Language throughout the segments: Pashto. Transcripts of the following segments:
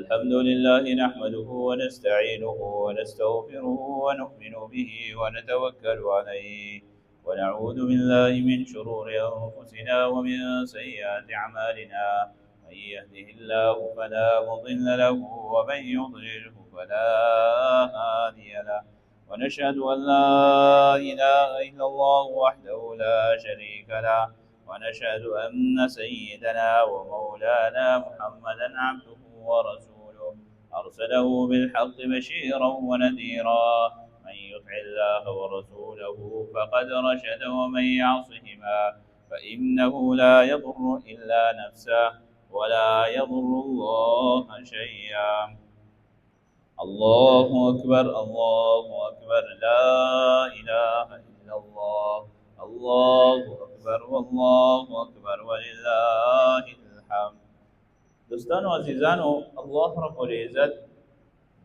الحمد لله نحمده ونستعينه ونستغفره ونؤمن به ونتوكل عليه، ونعوذ بالله من شرور أنفسنا ومن سيئات أعمالنا. من يهده الله فلا مضل له ومن يضلله فلا هادي له. ونشهد أن لا إله إلا الله وحده لا شريك له، ونشهد أن سيدنا ومولانا محمدا عبده ورسوله، أرسله بالحق بشيرا ونذيرا. من يطع الله ورسوله فقد رشد، ومن يعصهما فإنه لا يضر إلا نفسه ولا يضر الله شيئا. الله أكبر، الله أكبر، لا إله إلا الله، الله أكبر، والله أكبر، ولله الحمد. دوستانو عزیزانو، الله رب العزت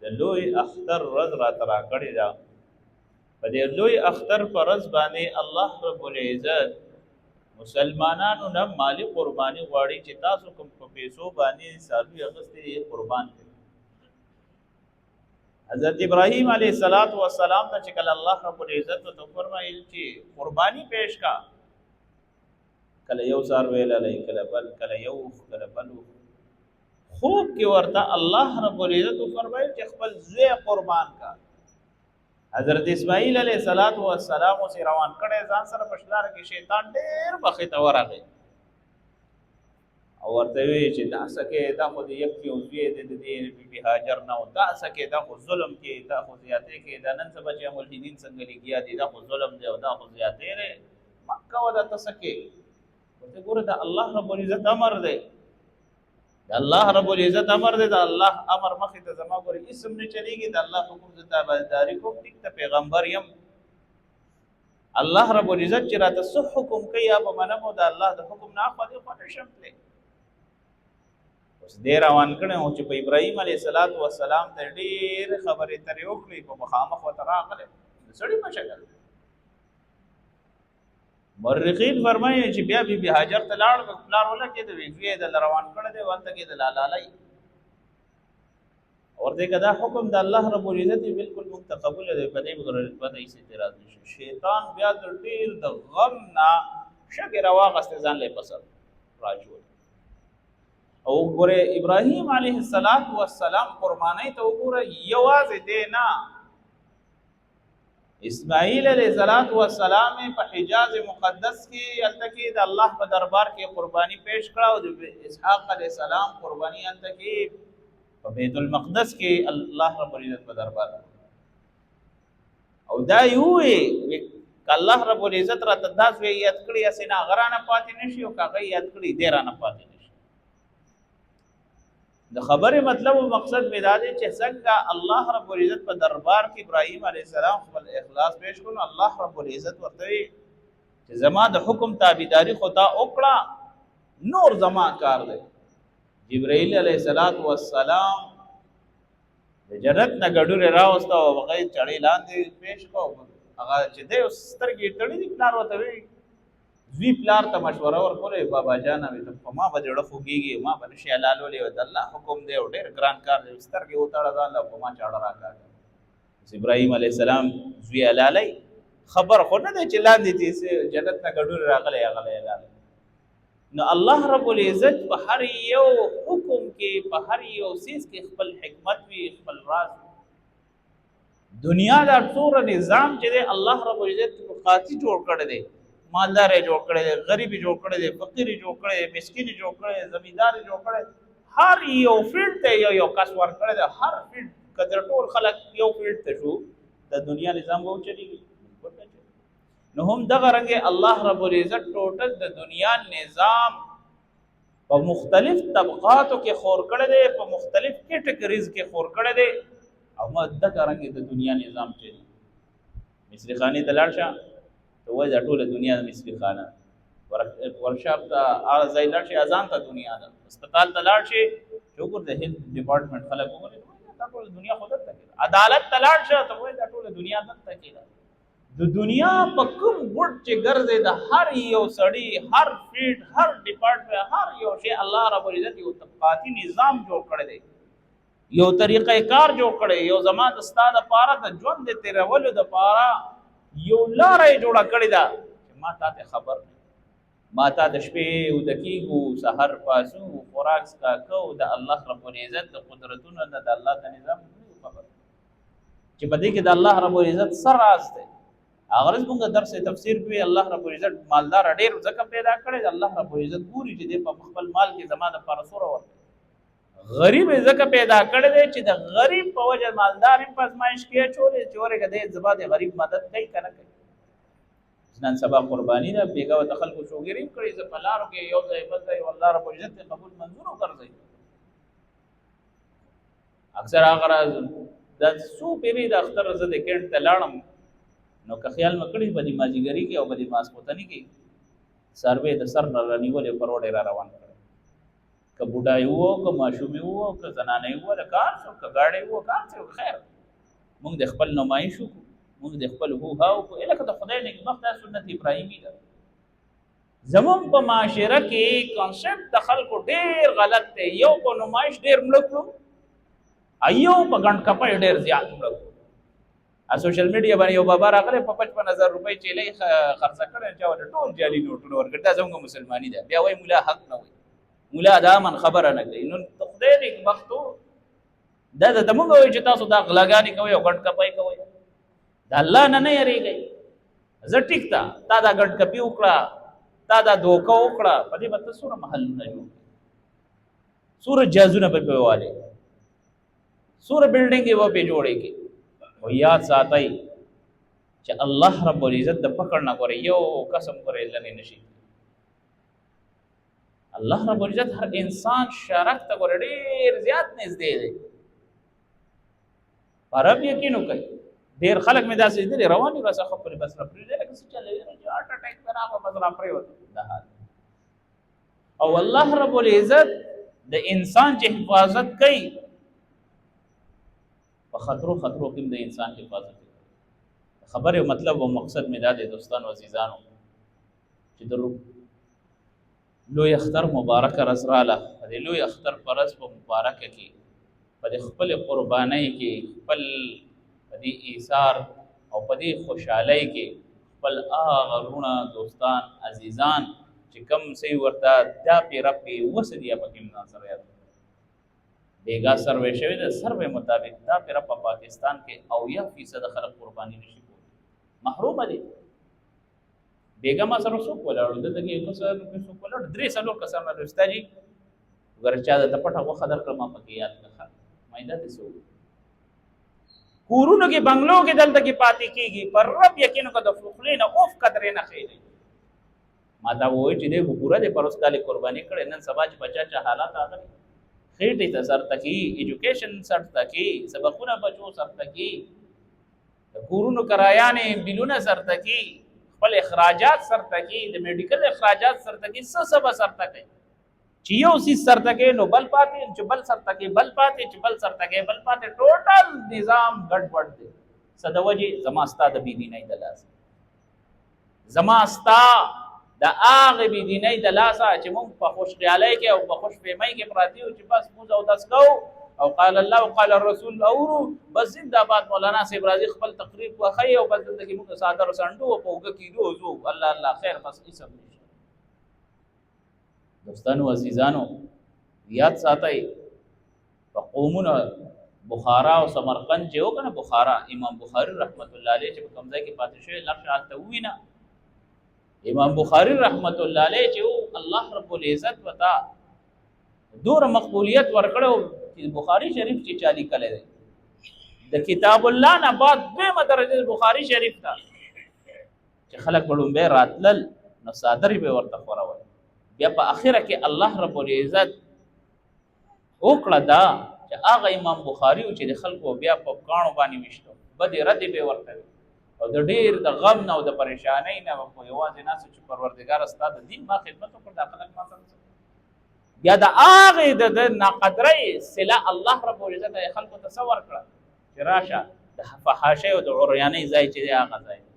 د لوی اختر ورځ راته راکړې ده. په دې لوی اختر په ورځ باندې الله رب العزت مسلمانانو نه مالي قرباني غواړي چې تاسو کوم په پیسو باندې څاروي اخیستي دي، قربان کړئ. حضرت ابراهیم علیه الصلاۃ والسلام ته چې کله الله رب العزت ته فرمایل چې قرباني پیش کا، کله یو څاروی لالی، کله بل، کله یو، کله بل، خوب کې ورته الله رب العزت فرمایل چې خپل زوی قربان کا. حضرت اسماعیل علیه الصلاۃ والسلام اوس روان کړي ځان سره په شلار کې شیطان ډېر مخې ته ورغی او ورته وی چې دا څه کې، دا خو دې یک یو زوی دی د دې بیبي هاجر نه، دا څه کې، دا خو ظلم کې، دا خو زیاتې کې، دا نن سبا چې ملحدین څنګه لګیا دي، دا خو ظلم دی او دا خو زیاتې دی، مکه ودا ته څه کې. ورته ګوره، دا الله رب العزت امر دی، د الله رب العزت امر دی، د الله امر مخې ته زما ګورې اسم نه چلیږي، د الله حکم زه تابعداري کوم، ټیک ته پیغمبر یم، الله رب العزت چې راته څه حکم کوي یا به منم، او د الله د حکم نه اخوا دې خوا نه شم تللی. اوس دې روان کړی و چې په ابراهیم علیه الصلاة والسلام ته ډېرې خبرې ترې وکړې، په مخامخ ورته راغلی د سړي په شکل. مورخین فرمایي چې بیا بي بي هاجر ته لاړ، پلار ولګېد، وی زوی یې د روان کړی دی، هلته کې د لالالۍ ورته که دا حکم د الله رب العزت بالکل موږ ته قبول دی، په دې باندې هېڅ اعتراض نشي. شیطان بیا د ډېر د غم نه شګې راواغستې، ځان له یې په سر راچول. او ګوره ابراهیم علیه الصلاة والسلام قربانۍ ته وګوره، یوازې دی نه، اسماعیل علیه الصلاة والسلام په حجاز مقدس کې هلته کې د الله په دربار کې قرباني پیش کړه، او د اسحاق علیه السلام قرباني هلته کې په بیت المقدس کې الله رب العزت په دربار. او دا یې وویل که الله رب العزت راته دا زوی یاد کړي، هسې نه هغه رانه پاتې نه شي، او که هغه یاد کړي دی رانه پاتې نه شي. د خبرې مطلب او مقصد مې دا دی چې څنګه الله رب العزت په دربار کې ابراهیم علیه السلام خپل اخلاص پیش کړو، الله رب العزت ورته وی چې زما د حکم تابعداري خو تا وکړه، نور زما کار دی. جبرائیل علیه السلام د جنت نه ګډورې راوسته او هغه یې چړې لاندې پیش کړ. هغه چې دی اوس سترګې یې تړلې دي، پلار ورته وی، زوی پلار ته مشوره ورکوله، بابا جانه وی ته په ما به زړه خوږېږي، ما به نشي حلالولی، د الله حکم دی او ډېر ګران کار دی، سترګې وتړه ځان له، په ما چاړه راکاږه. اوس ابراهیم علیه السلام زوی حلالوي، خبر خو نه دی چې لاندې دې جنت نه ګډورې راغلی، هغه له حلالوي. نو الله رب العزت په هر یو حکم کې، په هر یو څیز کې خپل حکمت وي، خپل راز وي. دنیا دا ټول نظام چې دی الله رب العزت قاطع جوړ کړی دی، مالدار یې جوړ کړی دی، غریب یې جوړ کړی دی، فقیر یې جوړ کړی دی، مسکین یې جوړ کړی دی، زمیندار یې جوړ کړی دی، هر یو فیلډ ته یو یو کس ورکړی دی. هر فیلډ که د ټول خلک یو فیلډ ته شو، د دنیا نظام به وچلېږي؟ بالکل نه چلېږي. نو هم دغه رنګ الله رب العزت ټوټل د دنیا نظام په مختلف طبقاتو کې خور کړی دی، په مختلف کیټګریز کې خور کړی دی، او ما دغه رنګ د دنیا نظام چلی. مصری خانې ته لاړ شه ته وایي دا ټوله دنیا د مصری خانه، ورکشاپ ته هغه ځای لاړ شي اذان ته دنیا ده، هسپتال ته لاړ شي چې وګوره د هیلث ډپارټمنټ خلک وګوري دا ټوله دنیا خو دلته کې ده، عدالت ته لاړ شه ته وایي دا ټوله دنیا دلته کې ده. د دنیا په کوم ګوټ چې ګرځي د هر یو سړي هر فیلډ هر ډپارټمنټ هر یو شی الله رب العزت یو طبقاتي نظام جوړ کړی دی. یو طریقه کار جوړ کړي، یو زما د ستا د پاره د ژوند د تیرولو د پاره یو لاره یې جوړه کړې ده چې ما تا ته خبر نه، ما تا د شپې اوده کېږو، سحر پاسو، خوراک څښاک کوو، د الله رب العزت د قدرتونو نه، د الله د نظام نه خبر چې په دې کې د الله رب العزت څه راز دی. هغه ورځ موږ درس تفسیر کوي، الله رب العزت مالدار ډېر ځکه پیدا کړی، الله رب العزت ګوري چې دی په خپل مال کې زما دپاره څومره ورکوي. غریب یې ځکه پیدا کړی دی چې د غریب په وجه مالدار هم په ازمایش کې اچولی چې ورېږه دی زما د غریب مدد کوي که نه کوي. نن سبا قرباني ده، بېګا ورته خلکو شوګیري هم کړې، زه په لارو کې یو ځای بل ځای، الله رب العزت دې قبول منظور وګرځوي. اکثر هغه راز دا څو پېرې د اختر زه د کینټ ته لاړم، نو که خیال مې کړي په دې مازیګري کې او په دې ماسخوتني کې سروې د سر نه رانیولې پر وړې را روان کړی، که بوډای وو، که ماشومې وو، که زنانې وو، که هر څوک، که ګاډی وو، که هر څوک، خیر موږ د خپل نمایش وکړو، موږ د خپل هو ها وکړو. لکه د خدای نېکبخته سنت ابراهیمي ده. زمونږ په معاشره کې کانسپټ د خلکو ډېر غلط دی، یو په نمایش ډېر مړه کړو، یو په ګڼ کپۍ ډېر زیات مړه کړو. سوشل میډیا باندې یو بابا راغلی په 55,000 روپۍ چیلۍ خرڅه کړې، چا ورته ټول جعلي نوټونه ورکړي. دا زمونږ مسلماني ده. بیا وایي مولا حق نه وایي، مولا دا من خبره نه کوي. نو خدای نېکبختو دا د موږ وایي چې تاسو دا غلاګانې کوئ او ګڼ کپۍ کوئ، د الله نه نه یریږئ. زه ټیک ده، تا دا ګڼ کپي وکړه، تا دا دوکه وکړه، په دې به ته څومره محلونه جوړ کړې، څومره جازونه به پرې والې، څومره بلډینګې به پرې جوړې کړې. خو یاد ساتئ چې الله رب العزت د پکړ نه ګورې یو قسم ګورې لرې نه شي. الله رب العزت هر انسان شرک ته ګورې ډېر زیات نږدې دی. په رب یقین وکړئ. ډېر خلک مې داسې لیدلي روان دي، راسه خپلې بس را پرېږدي، لکه څه چل دی چې هارټ اټیک ته راغی بس را پرېوتو. دا حال. او الله رب العزت د انسان چې حفاظت کوي په خطرو خطرو کې د انسان حفاظت کوي. خبرې مطلب او مقصد مې دا دی دوستانو عزیزانو چې د لوی اختر مبارک ورځ راله، په دې لوی اختر په ورځ په مبارکه کې په دې خپلې قربانۍ کې خپل په دې ایثار او په دې خوشحالۍ کې خپل هغه وروڼه دوستان عزیزان چې کوم څه ورته دا پیره پې وسه دي پکې ځان سره یاد. بېګا سروې شوې ده، سروې مطابق دا پیره په پاکستان کې 70% خلک قرباني نشي کولی، محرومه دي. بېګا ما سره څوک ولاړو، دلته کې یو کس څوک ولاړ، درې څلور کسان راغلي، استاد جي وګوره چا درته پټه غوښه درکړه ما پکې یاد کړه. ما یې داسې څه وکړو. کورونو کې بنګلو کې دلته کې پاتې کېږي، پر رب یقین وکړه د خولې نه اوف قدرې نه خېږي. ما دا وویل چې دی خو پوره دی، پروس کال یې قرباني کړې، نن سبا چې په چا چا حالات راغلي، خېټې ته سر تکي، ایجوکیشن سر تکي، سبقونه بچو سر تکي، د کورونو کرایانې بلونه سر تکي، خپل اخراجات سر تکي، د میډیکل اخراجات سر تکي، څه څه به سر تکي. چې یو څیز سر تکي نو بل پاتې، چې بل سر تکي بل پاتې، چې بل سر تکي بل پاتې، ټوټل نظام ګډوډ دی. څه د وجې؟ زما ستا د بېدینۍ د لاسه، زما ستا د هغې بېدینۍ د لاسه چې موږ په خوشخیالۍ کې او په خوشفهمۍ کې پراته یو چې بس موږ اودس کوو او قال الله او قال الرسول اورو، بس زنده باد مولانا صاحب راځي خپل تقریر وښيي او بس دلته کې موږ څادر څنډو او په اوږه کېدو او ځو، الله الله خیر، بس هېڅ هم نشته. دوستانو عزیزانو یاد ساتئ په قومونه بخارا او سمرقند چې و که نه، بخارا امام بخاري رحمت الله علیه چې په کوم ځای کې پاتې شوی لاړ شه هلته ووینه. امام بخاري رحمت الله علیه چې و الله رب العزت ورته دومره مقبولیت ورکړی چې بخاري شریف چې چا لیکلی دی د کتاب الله نه بعد دویمه درجه بخاري شریف ته چې خلک به ړومبی راتلل نو څادرې به ورته خورول. بیا په اخره کې الله رب العزت وکړه دا چې هغه امام بخاري و چې د خلکو بیا په کاڼو باندې ویشتو، بدې ردې به یې ورته وې او د ډېر د غم نه او د پریشانۍ نه خو یوازې ناست چې پروردګاره ستا د دین ما خدمت وکړ، دا خلک ما سره څه کوي؟ بیا د هغې د ناقدرۍ صله الله رب العزت یې خلکو ته څه ورکړه چې راشه د فحاشۍ او د عریانۍ ځای چې دی هغه ځای دی.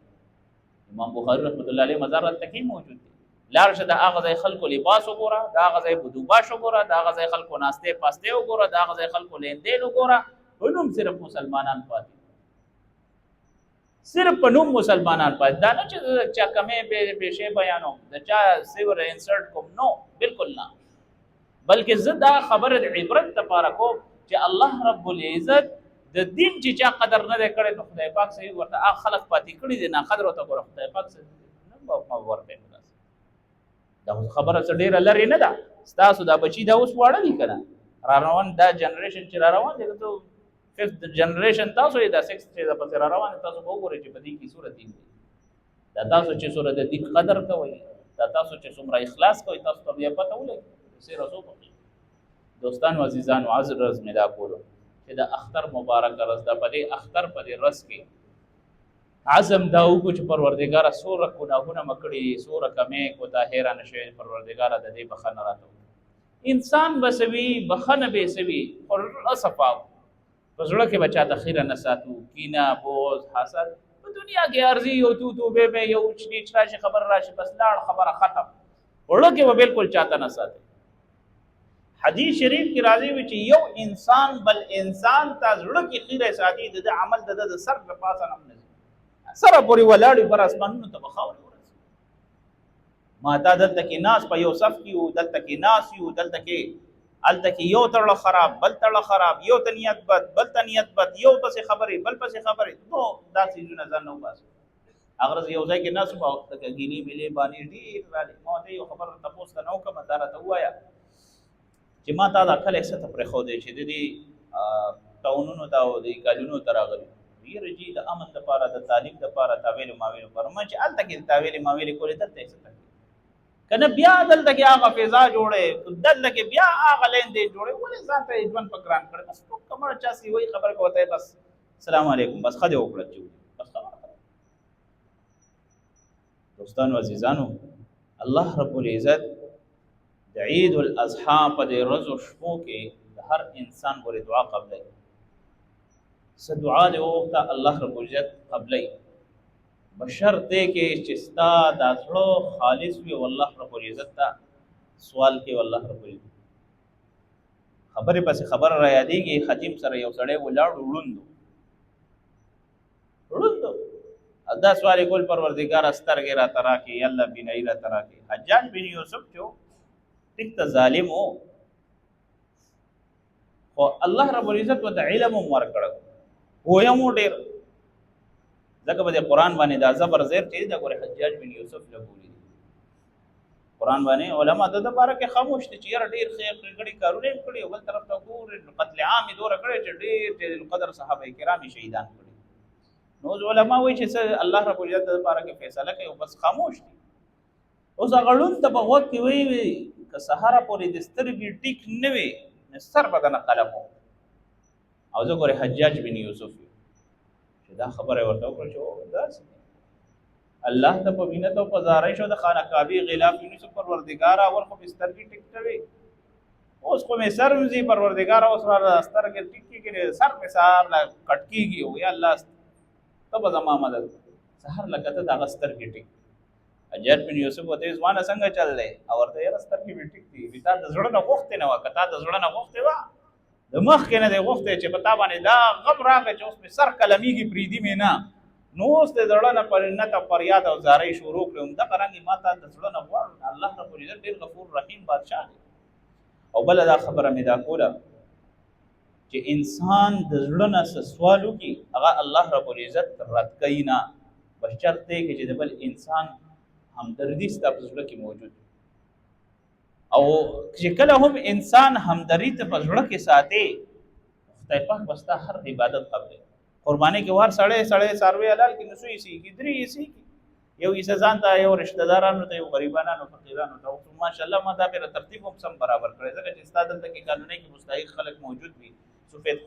امام بخاري رحمت الله علیه مزار هلته کې موجود دی. لاړ شه د هغه ځای خلکو لباس وګوره، د هغه ځای بدوباش وګوره، د هغه ځای خلکو ناستې پاستې وګوره، د هغه ځای خلکو لیندین وګوره. په نوم صرف مسلمانان پاتې، صرف په نوم مسلمانان پاتې. دا نه چې چا کمې پیشې بیانوم، د چا سیور انسرټ کوم، نو بالکل نه، بلکې زه دا خبره د عبرت لپاره کوم چې الله رب العزت د دین چې چا قدر نه دی کړی نو خدای پاک صحیح ورته هغه خلک پاتې کړي دي، نا قدر ورته ګوره خدای پاک صحیح نه ورته. دا خو خبره څه ډېره لرې نه ده. ستاسو دا بچي دا اوس واړه دي که نه، را روان دا جنریشن چې را روان دی، ته ففت جنریشن تاسو یې، دا سکس چې دا پسې را روان دی، تاسو به وګورئ چې په دې کې څومره دین دی. دا تاسو چې څومره د دین قدر کوئ، دا تاسو چې څومره اخلاص کوئ، تاسو ته بیا پته ولګي څه رسو پکې. دوستانو عزیزانو، عزر ورځ مې دا کولو چې د اختر مبارک ورځ ده، په دې اختر په دې ورځ کې عزم دا وکړو چې پروردګاره څومره ګناهونه مې کړي دي، څومره کمې کوتاهۍ رانه شوې، پروردګاره د دې بخښنه راته وکړه. انسان به څه وي، بخښنه به یې څه وي، خو زړه صفا وو، په زړه کې به چاته خیره نه ساتو، کینه، بغض، حسد. په دنیا کې ارزي یو تو تو به به یو چنیچ راشي، خبر راشي، بس لاړ، خبره ختم. زړه کې به بالکل چاته نه ساتي. حدیث شریف کې راځي وي چې یو انسان بل انسان ته زړه کې خیره ساتي، د ده عمل د ده د سر له پاسه نه ځي، سره پورې ولاړ وي، بر اسمانونو ته به خاورې ورسي. ما تا دلته کې ناس په یو صف کې یو، دلته کې ناس یو، دلته کې هلته کې یو تړه خراب، بل تړه خراب، یو ته نیت بد، بل ته نیت بد، یو پسې خبرې، بل پسې خبرې، نو دا څیزونه ځان نه وباسي. هغه ورځ یو ځای کې ناست وم، وخت کې ګینې ملې باندې ډېر راغلې، ما ورته یو خبره تپوس ته نه وکړم، دا راته ووایه چې ما تا دا کلی څه ته پرېښودی چې د دې ټاونونو ته او د کلونو ته راغلي؟ یاره جي د امن دپاره، د تعلیم دپاره، تاویلې ماویلې لپاره. ما چې هلته کې تاویلې ماویلې کولې، دلته یې څه تکلیف که نه؟ بیا دلته کې هغه فضا جوړې، دلته کې بیا هغه لین دین جوړې، ولې ځان ته یې ژوند په ګران کړی؟ بس ټوک مړه چا سي وایي خبره کوته، بس السلام علیکم، بس ښه دې وکړه چې بس خبره. دوستانو عزیزانو، الله رب العزت د عید الاضحی په دې ورځو شپو کې د هر انسان پورې دعا قبلوي. څه دعا دې وغوښته الله رب العزت قبلوي، په شرط دی کې چې ستا دا زړه خالص وي او الله رب العزت ته سوال کوي. الله رب العزت خبرې پسې خبره را یادېږي. حتیم سره یو سړی ولاړ، ړوند ړوند، دا سوال یې کول، پروردګاره سترګې راته راکړې، الله بینایي راته راکړې. حجاج بن یوسف چې ټیک ته ظالم و، خو الله رب العزت ورته علم هم ورکړی، پوهه هم ډېر، ځکه په دې قرآن باندې دا زبر زیر چې دا ګورې حجاج بن یوسف لګولي دي قرآن باندې علما د ده باره کې خاموش دي چې یاره ډېر ښې کړي کارونه یې کړي، او بل طرف ته ګورې قتل عام یې دومره کړی چې ډېر جلیل القدر صحابه کرام یې شهیدان کړي. نو علما وایي چې څه الله رب العزت د لپاره کې فیصله کوي، او بس خاموش دي. اوس هغه ړوند ته په غوږ کې وایي که سهاره پورې د سترګې ټیک نه وي نو سر به درنه قلم وو. او زه ګورې حجاج بن یوسف یم چې دا خبره یې ورته وکړه چې داسې الله ته په مینت او په زارۍ شو، د خانه کعبې غلاف یې ونیسو، پروردګاره اول خو مې سترګې ټیک کړې، اوس خو مې سر مځي، پروردګاره اوس را سترګې ټیک کړې، سر مې سهار لا کټ کېږي، او یا الله ته به زما مدد. سهار لکه ته د هغه سترګې ټیک. حجاج بن یوسف ورته وایي ځوانه څنګه چل دی؟ او ورته یاره سترګې مې ټیک دي. وي تا د زړه نه غوښتې نه وه، که تا د زړه نه غوښتې وه، د مخکې نه دی غوښتی چې په تا باندې دا غم راغی چې اوس مې سر قلمېږي پرېږدي مې نه، نو اوس د زړه نه پر منت او فریاد او زارۍ شروع کړې. همدغه رنګ ما ته د زړه نه غواړو. الله رب العزت ډېر غفور رحیم بادشاه دی. او بله دا خبره مې دا کوله چې انسان د زړه نه څه سوال وکړي هغه الله رب العزت رد کوي نه، بس شرط دی چې د بل انسان همدردي ستا په زړه کې موجود، او چې کله هم انسان همدردي ته په زړه کې ساتي، خدای پاک به ستا هر عبادت قبلوي. قرباني کې وار سړی سړی څاروی حلال کړي نو څو حصې کړي؟ درې حصې کړي، یو حصه ځان ته، یو رشته دارانو ته، یو غریبانو فقیرانو ته. ماشاءالله ما دا پیر ترتیب هم سم برابر کړی، ځکه چې ستا دلته کې کالونۍ کې مستحق خلک موجود وي، سفید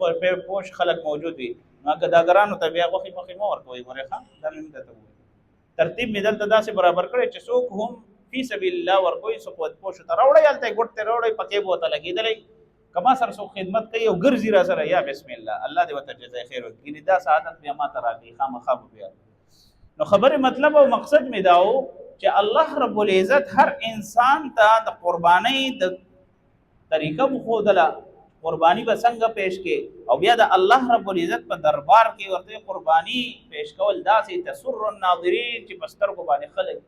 پوش خلک موجود وي، نو ګداګرانو ته بیا غوښې مخې مه ورکوئ. ګورې ښه، دا مې هم درته وویل، ترتیب مې دلته داسې برابر کړی چې څوک هم فی سبیل الله ورکوي، څوک پوښو ته راوړی، هلته یې ګوټ ته راوړی، پکې به ورته لګېدلی. که ما سره څوک خدمت کوي او ګرځي را سره، یا بسم الله، الله دې ورته جزای خیر ورکړي، یعنې دا سعادت بیا ما ته راکړي خامخا به بیا. نو خبرې مطلب او مقصد مې دا و چې الله رب العزت هر انسان ته د قربانۍ د طریقه وښودله، قرباني به څنګه پیش کې، او بیا د الله رب العزت په دربار کې ورته قرباني پیش کول داسې تسر الناظرین چې په سترګو باندې خلک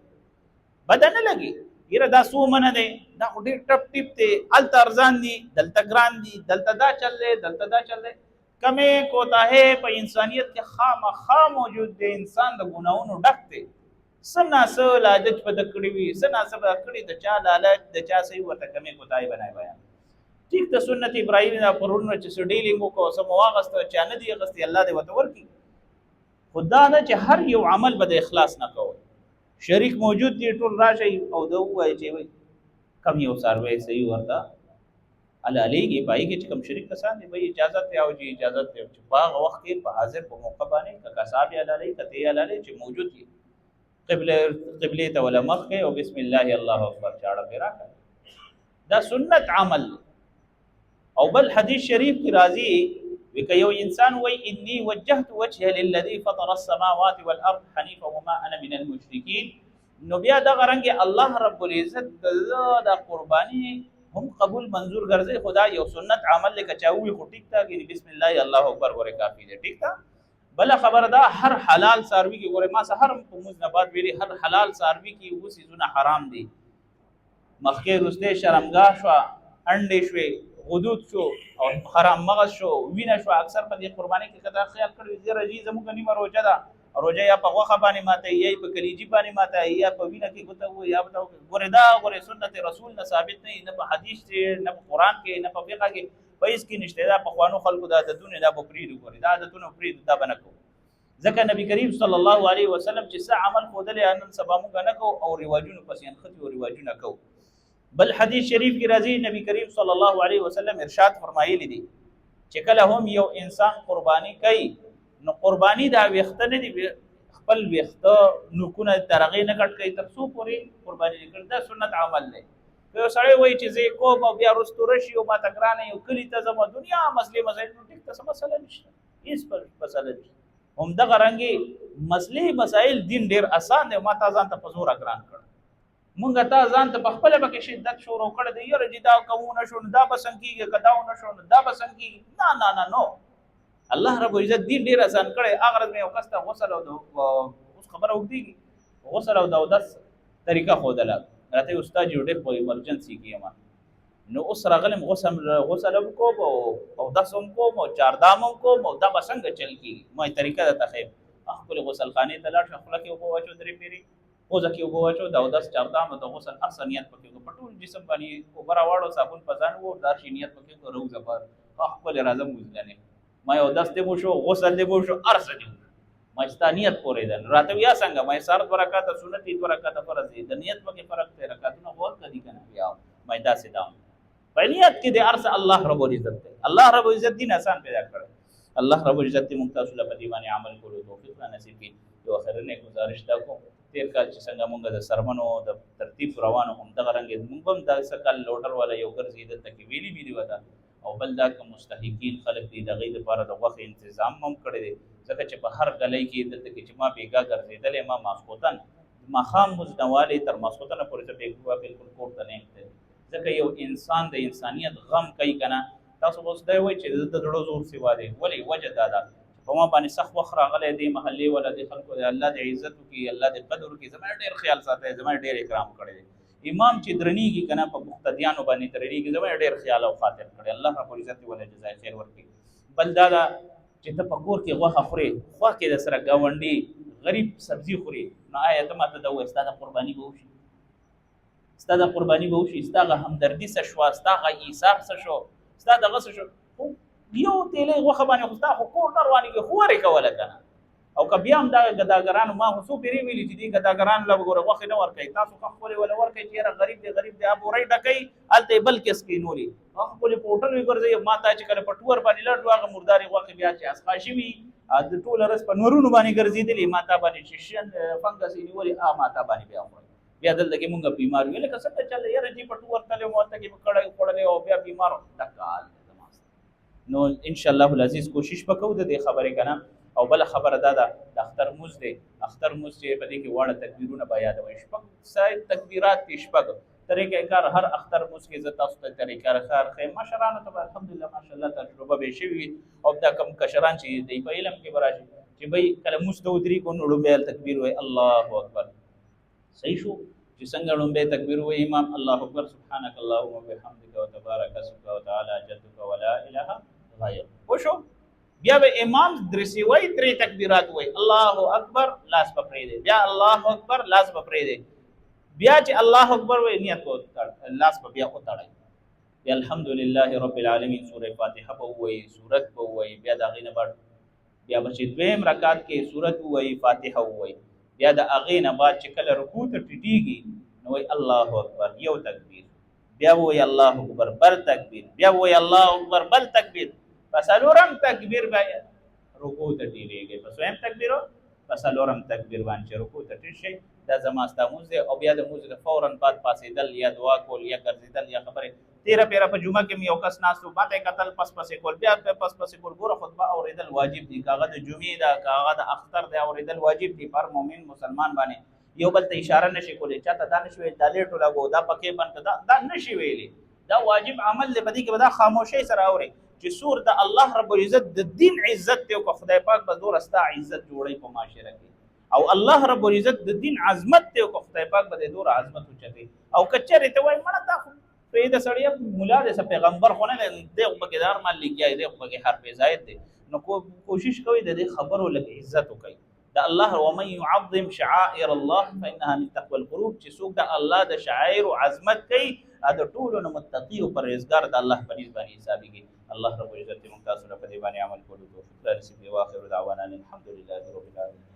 بده نه لګي. یره دا څو منه دی، دا خو ډېر ټپ ټیپ دی، هلته ارزان دي، دلته ګران دي، دلته دا چل دی، دلته دا چل دی. کمې کوتاهې په انسانیت کې خامخا موجود دی. انسان د ګناهونو ډک دی، څه نا څه لالچ به د کړي وي، څه نا څه به کړي، د چا لالچ د چا صحیح ورته کمې کوتاهې بنای بیان. ټیک ته سنت ابراهیم دا پرون چې څه ډیلینګ وکړو، څه مو واغسته، چا نه دي اخیستي، الله دې ورته ورکړي. خو دا ده چې هر یو عمل به د اخلاص نه کوئ. شریک موجود دي، ټول راشئ او ده ووایي چې کم یو څاروی صحیح ورته حلالېږي، پای کې چې کوم شریک کسان دي به اجازه ته او چې اجازه ته چې په هغه وخت کې په حاضر په موقع باندې که قصاب یې حلالوي، که ته یې حلالوي، چې موجود یې قبلې ته وله مخ کوي او بسم الله الله اکبر چاړه پرې راکړه. دا سنت عمل دی. او بل حدیث شریف کې راځي وکه یو انسان وای انی وجهت وجهي للذي فطر السماوات والارض حنیفا وما انا من المشرکین، نو بیا دغه رنګ الله رب العزت د قرباني هم قبول منظور ګرځي. خدا یو سنت عمل لکه چا وی خو ټیک تا کې بسم الله الله اکبر ګوره کافی دی، ټیک تا. بل خبره دا هر حلال څاروي کې ګوره ما سحر په موز نه بعد ویلي هر حلال څاروي کې اوس څیزونه حرام دي. مخکې وروستی شرمګاه شوه، انډې شوې، غدود شو او حرام مغز شو، وینه شو. اکثر په دې قرباني کې کدا خیال کړی زیره جی زموږ نیمه روژه ده، روژه یا په غوښه باندې ماته یا په کلیجی باندې ماته یا په وینه کې ګوته و یا په ګوره دا ګوره سنت رسول نه ثابت نه، نه په حدیث کې، نه په قران کې، نه په فقہ کې، په هیڅ کې نشته. دا په خوانو خلکو دا عادتونه دا به پرېږدو، ګوره دا عادتونه پرېږدو، دا به نه کوو. ځکه نبی کریم صلی الله علیه وسلم چې څه عمل ښودلی نن سبا موږ نه کوو او رواجونو پسې نښتي او رواجونه کوو. بل حدیث شریف کې راځي نبی کریم صلی الله علیه وسلم ارشاد فرمایلی دی چې کله هم یو انسان قرباني کوي نو قرباني دا ویښته نه دي، خپل ویښته نوکونه تر هغې نه کټ کوي تر څو پورې قرباني نه کړي. دا سنت عمل دی. که یو سړی وایي چې زه یې کوم او بیا وروسته راشي او ماته ګرانه یو کلي ته ځم دنیا مسلې مسایل، نو ټیک ته څه مسله نشته، هیڅ مسله نشته. همدغه رنګې مسلې مسایل دین ډېر اسان دی، ما تا ځان ته په زوره ګران کړ. مونږ تا ځان ته په خپله پکې شدت شروع کړی دی، یاره چې دا کوو نه شو نو دا به څنګه کېږي، که دا ونه شو نو دا به څنګه کېږي. نه نه نه نو الله رب العزت دین ډېر اسان کړی. هغه ورځ مې یو کس ته غسل او د اوس خبره اوږدېږي، غسل او د اودس طریقه ښودله. راته یې استاد یو ډېر په ایمرجنسي کې یم، نو اوس راغلم غسل هم کوم او اودس هم کوم او چاردام هم کوم او دا به څنګه چل کېږي؟ ما یې طریقه درته ښیم. خپلې غسلخانې ته لاړ شه، خوله کې اوبه واچو درې پېرې، پوزه کې اوبه واچو، د اودس چاردام او د غسل هر څه نیت پکې وکړه، په ټول جسم باندې اوبه راواړو، صابون په ځان وو، د هر شي نیت پکې وکړه، راوځه بهر. خپلې راځم وځلنې. ما یې اودس دې مو شو، غسل دې مو شو، هر څه دې وشو. ما چې ستا نیت پورې ده. نو راته ویا څنګه؟ ما یې سهار دوه رکعته سنت دي، دوه رکعته فرض دي، د نیت پکې فرق دی، رکعتونه خو ورته دي که نه؟ بیا ما یې داسې دا په نیت کې د هر څه الله رب العزت دی. الله رب العزت دین اسان پیدا کړی. الله رب العزت دې موږ تاسو له په دې باندې عمل کولو توفیق را نصیب کړي. یو اخرنۍ ګزارش دا کوم، تېر کال چې څنګه موږ د څرمنو د ترتیب روانو هم دغه رنګ موږ هم دا څه کال لوډر والا یو ګرځي دلته کې ویلي مې دي ورته. او بل دا که مستحقین خلک دي د هغوی دپاره د غوښې انتظام هم کړی دی، ځکه چې په هر ګلۍ کې دلته کې چې ما بېګا ګرځېدلی ما ماسخوتن ماښام مونځ نه والې تر ماسخوتنه پورې زه بېګا بلکل کور ته نه یم تللی. ځکه یو انسان د انسانیت غم کوي که نه. تاسو به اوس دی وایي چې د ده د زړه زور سوا دی، ولې؟ وجه دا ده چې په ما باندې سخت وخت راغلی دی، محلې والا دې خلکو دی الله دې عزت وکړي، الله دې قدر وکړي، زما ډېر خیال ساتی، زما ډېر اکرام کړی دی. امام چې درنیږي که نه په مقتدیانو باندې درنیږي، زما ډېر خیال او خاطر کړی، الله رب العزت دې وله جزای خیر ورکړي. بل دا ده چې ته په کور کې غوښه خورې، خوا کې د سره ګاونډي غریب سبزي خوري، نو آیا ته ماته دا ووایې ستا د قرباني به وشي؟ ستا د قرباني به وشي؟ ستا هغه همدردي څه شوه؟ ستا هغه ایثار څه شو؟ ستا دغه څه شو؟ یو تیلې غوښه باندې خو ستا خو کور نه روانېږي، خو ورې کوله که نه. او که بیا هم دا ګداګرانو ما خو څو پېرې ویلي چې دې ګداګرانو له به ګوره غوښې نه ورکوي، تاسو ښه ښکلې وله ورکوي چې یاره غریب دی غریب دی، بورۍ ډکوي هلته یې بل کس کښېنولي، هغه ښکلې په هوټل وګرځوي. ما ته چې کله په ټور باندې لاړ شو هغه مردارې غوښې بیا چې اسخاشي وي د ټوله ورځ په نورونو باندې ګرځېدلې، ما تا باندې چې شین فنګس یې نیولې، ما تا باندې بیا خوړل. بیا دلته کې مونږ بیمار یو، لکه څنګه چل یاره چې په ټور تللی وم هلته کې مې کړی خوړلی او بیا بیمار وم. دغه حال دی زما. نو ان شاء الله العزیز کوشش وکړو د دې خبرې که نه. او بل خبره دا ده، د اختر موز دی، اختر موز چې په دې کې واړه تکبیرونه به یادوي، شپږ سای تکبیرات دي، شپږ طریقه کار هر اختر موز کې زه تاسو ته طریقه کار ښیم. مشرانو ته الحمدلله ماشاءالله تجربه به شوي وي، او دا کم کشران چې دی په علم کې به راشي چې بھئی کله موز ته ودرېږو نو لومړی تکبیر وایي الله اکبر. صحیح شو چې څنګه لومړی تکبیر وایي امام الله اکبر، سبحانك اللهم وبحمدك وتبارك اسمك وتعالى جدك ولا اله غیرک. وشو بیا به امام درسي وایي، درې تکبیرات وایي، الله اکبر لاس به پرېږدي، بیا الله اکبر لاس به پرېږدي، بیا چې الله اکبر وایي نیت به لاس به بیا وتړي، بیا الحمدلله رب العالمین سوره فاتحه به ووایي، سورت به ووایي، بیا د هغې نه بعد بیا به چې دویم رکعت کې سورت ووایي، فاتحه ووایي، بیا د هغې نه بعد چې کله رکوع ته ټیټېږي نو وایي الله اکبر یو تکبیر، بیا وایي الله اکبر بل تکبیر، بیا وایي الله اکبر بل تکبیر، په څلورم تکبیر به رکوع ته ټیټېږي، په څویم تکبیر، په څلورم تکبیر باندې چې رکوع ته ټیټ شي دا زما ستا مونځ دی. او بیا د مونځ نه فوراً بعد پاڅېدل یا دعا کول یا ګرځېدل یا خبرې. تېره پېره په جمعه کې مې یو کس ناست و، ماته یې کتل پس پسې کول، بیا پس پسې کول. ګوره خطبه اورېدل واجب دي، که هغه د جمعې ده که هغه د اختر دی، اورېدل واجب دي پر مؤمن مسلمان باندې. یو بل ته اشاره نشي کولی، چاته دا نشي ویلی دا لیټ ولګو، دا پکې بند کړه، دا نشي ویلی، دا واجب عمل دی. په دې کې به دا خاموشۍ سره اورې چې سور د الله رب العزت د دین عزت دی، او که خدای پاک به دومره ستا عزت جوړوي په معاشره کې، او الله رب العزت د دین عظمت دی، او که خدای پاک به د دومره عظمت اوچتوي. او که چېرې ته وایې مړه دا خو پرېږده سړیه، ملا دی، څه پیغمبر خو نه دی، دی خو پکې د هر مال لګیا دی، دی خو پکې حرف زاید دی، نو کوشش کوئ د دې خبرو لږ عزت وکړئ. د الله ومن يعظم شعائر الله فإنها من تقوى القلوب، چې څوک د الله د شعائر عظمت کوي د ټولو نه متقي او پرهېزګار د الله په نزد باندې حسابېږي. الله رب العزت موږ تاسو له په دې باندې عمل کولو توفیق را نصیب کړي. واخر دعوانا الحمدلله رب العالمین.